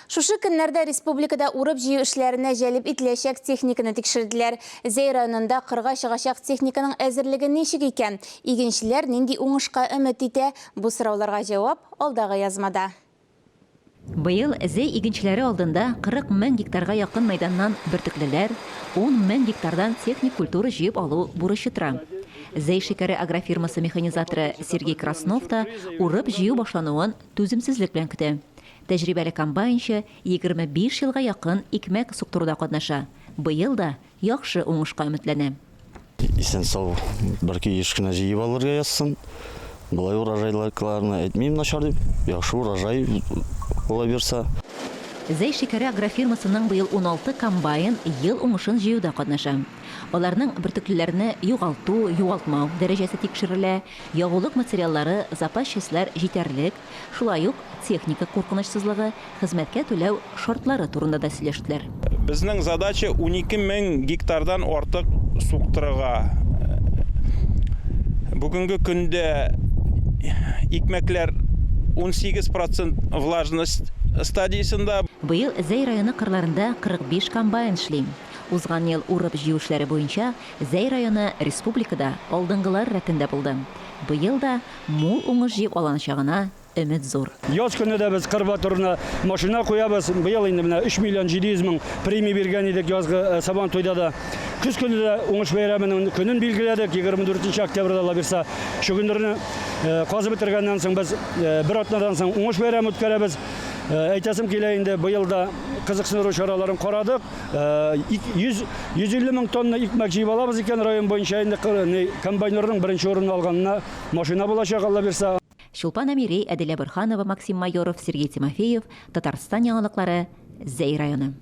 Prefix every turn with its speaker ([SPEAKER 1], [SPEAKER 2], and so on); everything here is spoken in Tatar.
[SPEAKER 1] Шушы көннәрдә республикада урып-җыю эшләренә җәлеп ителәчәк техниканы тикшерделәр. Зәй районында кырга чыгачак техниканың әзерлеге ничек икән? Игенчеләр нинди уңышка өмет итә? Бу сорауларга җавап, алдагы язмада.
[SPEAKER 2] Быел Зәй игенчеләре алдында 40 мең гектарга якын мәйданнан бөртеклеләр, 10 мең гектардан техник культура җыеп алу бурычы тора. Зәй шикәре агрофирмасы механизаторы Сергей Краснов та урып-җыю башлануын түземсезлек белән көтә. Тәҗрибәле комбайнчы 25 елга якын икмәк суктыруда катнаша, быел да яхшы уңышка өметләнә.
[SPEAKER 3] Исән-сау бер-ике еш кенә җыеп алырга язсын. Болай урожайлыкларны әйтмим начар дип, яхшы урожай була бирса.
[SPEAKER 2] Зәй шикәре агрофирмасының быел 16 комбайн ел уңышын җыюда катнаша. Аларның бөртеклеләрне югалту, югалтмау дәрәҗәсе тикшерелә, ягулык материаллары, запас частьләр җитәрлек, Шулай ук техника куркынычсызлыгы, хезмәткә түләү шартлары турында да сөйләштеләр.
[SPEAKER 4] Безнең задача 12 мең гектардан артык суктырырга. Бүгенге көндә икмәкләр 18 процент влажность стадиясендә.
[SPEAKER 2] Быел Зәй районы кырларында 45 комбайн эшли. Узган ел урып-җыю эшләре буенча Зәй районы республикада алдынгылар рәтендә булды. Быел да Мул уңыш җыеп аланачагына өмет зур.
[SPEAKER 5] Яз көне дә без кыр батырына машина куябыз. Быел инде менә 3 миллион 700 мең премия биргән идек язгы Сабантуйда да. Көз көне дә уңыш бәйрәменең көнен билгеләдек, 24 октябрьдә алла бирса. Чөгендерне казып бетергәннән соң без бер атнадан соң уңыш бәйрәме үткәрәбез. Әйтәсем килә инде, быел да кызыксындыру чараларын карадык. 100, 150 мең тонна икмәк җыеп алабыз икән район буенча инде комбайнерның беренче урынны алганына машина булачак, Алла бирса.
[SPEAKER 2] Чулпан Әмири, Әдилә Борһанова, Максим Майоров, Сергей Тимофеев, Татарстан яңалыклары, Зәй районы.